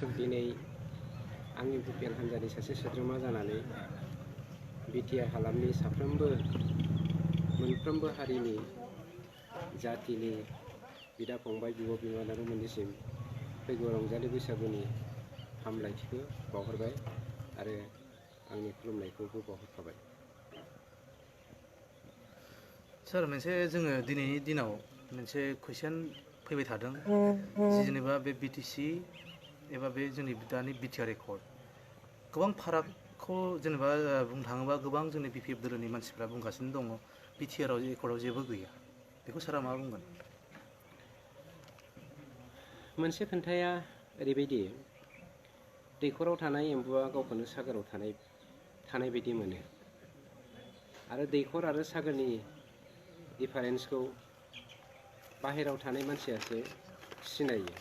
दिनै आंनि बिपिएल हान्जानि सासे सोद्रोमा जानानै बिटिआर हालामनि मोनफ्रोमबो हारिनि जातिनि बिदा फंबाय बिब' बिनानावमोननिसिम फैगौ रंजालि बैसागुनि हामलायथिखौ बावहरबाय आरो आंनि खुलुमनायखौबो बावहरखाबाय। सार मोनसे जोङो दिनैनि दिनाव मोनसे कुइसन फैबाय थादों जेनेबा बे बिटिसि एबा बे जोंनि दानि बिटिआर एकर्ड गोबां फारागखौ जेनेबा बुंनो थाङोबा गोबां जोंनि बिपिएफ दोलोनि मानसिफ्रा बुंगासिनो दङ बिटिआर एकर्डआव जेबो गैया, बेखौ सारा मा बुंगोन? मोनसे खोन्थाया ओरैबायदि, दैखराव थानाय एम्बुआ गावखौनो सागोराव थानाय बायदि मोनो आरो दैखर आरो सागोरनि डिफारेन्सखौ बाहेराव थानाय मानसियासो सिनायो।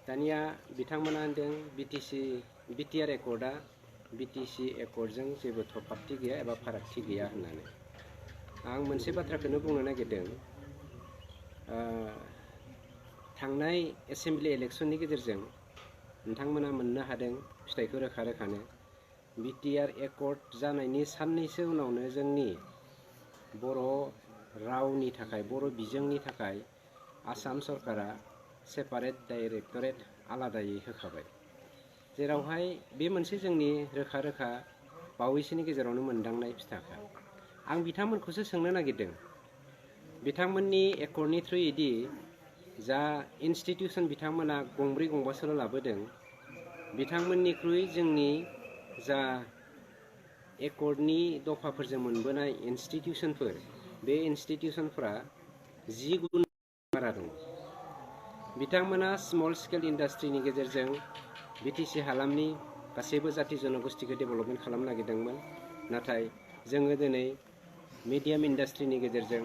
दानिया बिथांमोना होनदों बिटिआर एकर्डआ बिटिसि एकर्डजों जेबो थफाबथि गैया एबा फारागथि गैया होननानै। आं मोनसे बाथ्राखौनो बुंनो नागिरदों, थांनाय एसेम्बलि इलेक्सननि गेजेरजों नोंथांमोना मोननो हादों फिथाइखौ रोखा रोखानो। बिटिआर एकर्ड जानायनि साननैसो उनावनो जोंनि बर' रावनि थाखाय, बर' बिजोंनि थाखाय आसाम सरकारा सेपारेट डाइरेक्टरेट आलादायै होखाबाय, जेरावहाय बे मोनसे जोंनि रोखा रोखा बावैसोनि गेजेरावनो मोनदांनाय फिथाखा। आं बिथांमोनखौसो सोंनो नागिरदों, बिथांमोननि एकर्डनि थ्रुयैदि जा इन्स्टिटिउसन बिथांमोना गंब्रै गंबासोल' लाबोदों, बिथांमोननिख्रुइ जोंनि जा एकर्डनि दफाफोरजों मोनबोनाय इन्स्टिटिउसनफोर, बे इन्स्टिटिउसनफोरा 10 गुन बारा दङ। बिथांमोना स्मल स्केल इन्डास्ट्रिनि गेजेरजों बिटिसि हालामनि गासैबो जाति जनगोष्ठीखौ डेभेलपमेन्ट खालामनो नागिरदोंमोन, नाथाय जोङो दिनै मिडियाम इन्डास्ट्रिनि गेजेरजों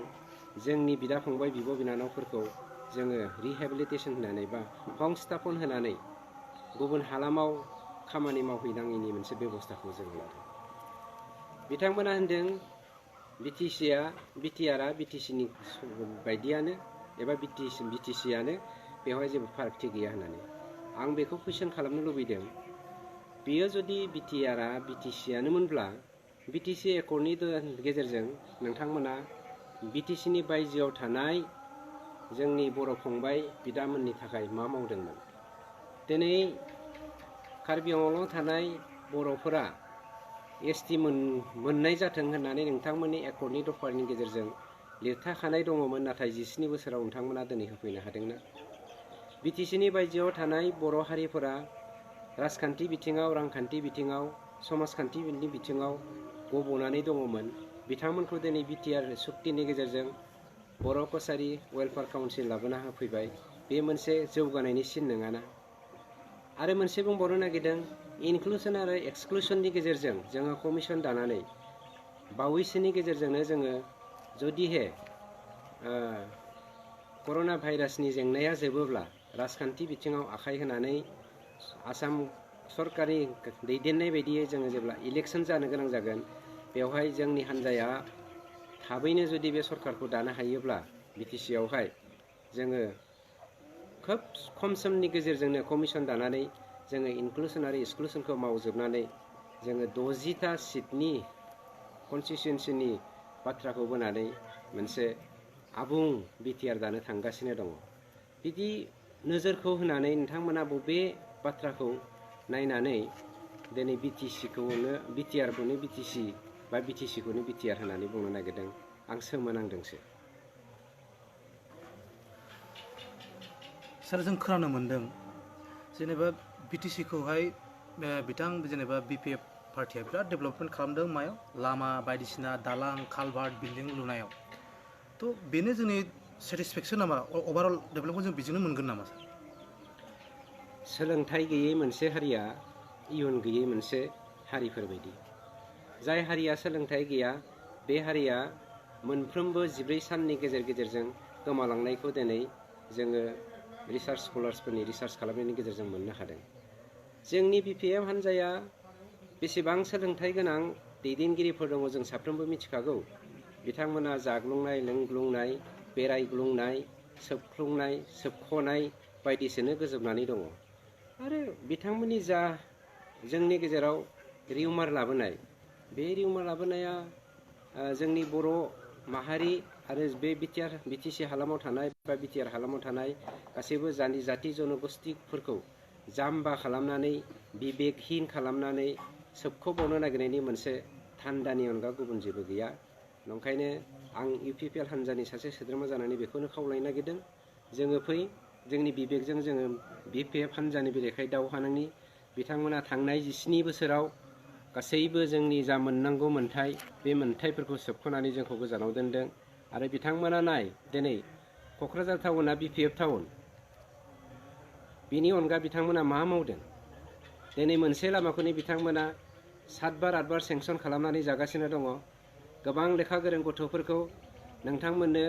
जोंनि बिदा फंबाय बिब' बिनानावफोरखौ जोङो रिहेबिलिटेसन होनानै बा संस्थापन होनानै गुबुन हालामाव खामानि मावहैनाङिनि मोनसे बेबस्थाखौ जों लादों। बिथांमोना होनदों बिटिआरआ बिटिसिनि बायदियानो एबा बिटिसियानो, बेवहाय जेबो फारागथि गैया होननानै। आं बेखौ कुइसन खालामनो लुबैदों, बेयो जुदि बिटिआरआ बिटिसियानोमोनब्ला बिटिसि एकर्डनि गेजेरजों नोंथांमोना बिटिसिनि बायजोआव थानाय जोंनि बर' फंबाय बिदामोननि थाखाय मा मावदोंमोन? दिनै कार्बि आंलंआव थानाय बर'फोरा एसटि मोननाय जाथों होननानै नोंथांमोननि एकर्डनि दफानि गेजेरजों लिरथाखानाय दङमोन, नाथाय 17 बोसोराव नोंथांमोना दिनै होफैनो हादोंना? बिटिसिनि बायजोआव थानाय बर' हारिफोरा राजखान्थि बिथिङाव, रांखान्थि बिथिङाव, समाजखान्थिनि बिथिङाव गब'नानै दङमोन, बिथांमोनखौ दिनै बिटिआर सुक्तिनि गेजेरजों बर' कसारि वेलफेयार काउन्सिल लाबोना होफैबाय। बे मोनसे जौगानायनि सिन नङाना? आरो मोनसे बुंबावनो नागिरदों, इनक्लुसन आरो एक्सक्लुसननि गेजेरजों जोङो कमिसन दानानै बावैसोनि गेजेरजोंनो जोङो जुदिहे कर'ना भाइरासनि जेंनाया जोबोब्ला राजखान्थि बिथिङाव आखाइ होनानै आसाम सरकारनि दैदेननाय बायदियै जोङो जेब्ला इलेक्सन जानो गोनां जागोन, बेवहाय जोंनि हान्जाया थाबैनो जुदि बे सरकारखौ दानो हायोब्ला बिटिसियावहाय जोङो खोब खम समनि गेजेरजोंनो कमिसन दानानै जोङो इनक्लुसन आरो एक्सक्लुसनखौ मावजोबनानै जोङो 60टा सिटनि कनस्टिटिउन्सिनि बाथ्राखौ बोनानै मोनसे आबुं बिटिआर दानो थांगासिनो दङ। बिदि नोजोरखौ होनानै नोंथांमोना बबे बाथ्राखौ नायनानै दिनै बिटिआरखौनो बिटिसि बा बिटिसिखौनो बिटिआर होननानै बुंनो नागिरदों? आं सोमोनांदोंसो। सार, जों खोनानो मोन्दों जेनेबा बिटिसिखौहाय जेनेबा बिपिएफ पार्टिया बिराद डेभेलपमेन्ट खालामदों मायाव? लामा बायदिसिना, दालां, कालभार्ट, बिल्डिं लुनायाव। थ' बेनो जोंनि सेटिसफेक्सन नामा? अभारअल डेभेलपमेन्टखौ जों बिजोंनो मोनगोन नामा सार? सोलोंथाइ गैयै मोनसे हारिया इयुन गैयै मोनसे हारिफोरबायदि। जाय हारिया सोलोंथाइ गैया, बे हारिया मोनफ्रोमबो 14 साननि गेजेरजों गोमालांनायखौ दिनै जोङो रिसार्च स्कलार्सफोरनि रिसार्च खालामनायनि गेजेरजों मोननो हादों। जोंनि बिपिएफ हान्जाया बेसेबां सोलोंथाइ गोनां दैदेनगिरिफोर दङ जों साफ्रोमबो मिथिखागौ। बिथांमोना जाग्लुंनाय, लोंग्लुंनाय, बेरायग्लुंनाय, सोबख्लुंनाय, सोबख'नाय बायदिसोनो गोजोबनानै दङ। आरो बिथांमोननि जा जोंनि गेजेराव रिउमार लाबोनाय बे रिउमार लाबोनाया जोंनि बर' माहारि आरो बे बिटिसि हालामाव थानाय बा बिटिआर हालामाव थानाय गासैबो जाति जनगोष्ठिफोरखौ जाम्बा खालामनानै बिबेकहीन खालामनानै सोबख'बावनो नागिरनायनि मोनसे थान्दानि अनगा गुबुन जेबो गैया। नंखायनो आं इउपिपिएल हान्जानि सासे सोद्रोमा जानानै बेखौनो खावलायनो नागिरदों, जोङो फै जोंनि बिबेकजों जोङो बिपिएफ हान्जानि बेरेखायै दावहा नांनि। बिथांमोना थांनाय 17 बोसोराव गासैबो जोंनि जा मोननांगौ मोन्थाय बे मोन्थायफोरखौ सोबख'नानै जोंखौ गोजानाव दोनदों। आरो बिथांमोना नाय दिनै क'क्राझार टाउना बिपिएफ टाउन, बिनि अनगा बिथांमोना मा मावदों? दिनै मोनसे लामाखौनो बिथांमोना 7 बार 8 बार सेंसन खालामनानै जागासिनो दङ। गोबां लेखा गोरों गथ'फोरखौ नोंथांमोननो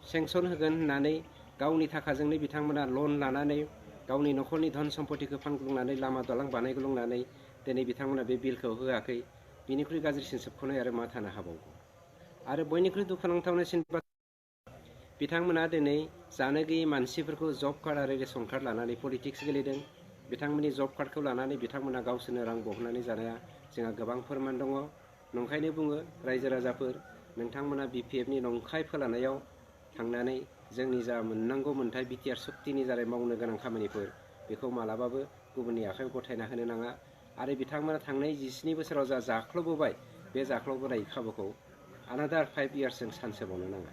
सेंसन होगोन होननानै गावनि थाखाजोंनो बिथांमोना लन लानानै गावनि न'खरनि धन सम्पतिखौ फानग्लुंनानै लामा दालां बानायग्लुंनानै दिनै बिथांमोना बे बिलखौ होआखै। बिनिख्रुइ गाज्रिसिन सोबख'नाय आरो मा थानो हाबावगौ? आरो बयनिख्रुइ दुखुनांथावसिन बिथांमोना दिनै जानो गैयै मानसिफोरखौ जब कार्ड आरो रेशन कार्ड लानानै पलिटिक्स गेलेदों। बिथांमोननि जब कार्डखौ लानानै बिथांमोना गावसोरनो रां बहननानै जानाया जोंहा गोबां फोरमान दङ। नंखायनो बुङो रायजो राजाफोर, नोंथांमोना बिपिएफनि नंखाय फोलानायाव थांनानै जोंनि जा मोननांगौ मोन्थाय बिटिआर सुक्तिनि जारै मावनो गोनां खामानिफोर बेखौ मालाबाबो गुबुननि आखायाव गथायना होनो नाङा। आरो बिथांमोना थांनाय 17 बोसोराव जा जाख्ल'बोबाय बे जाख्ल'बोनाय खाबुखौ आनादार 5 इयार्सजों सानसेबावनो नाङा।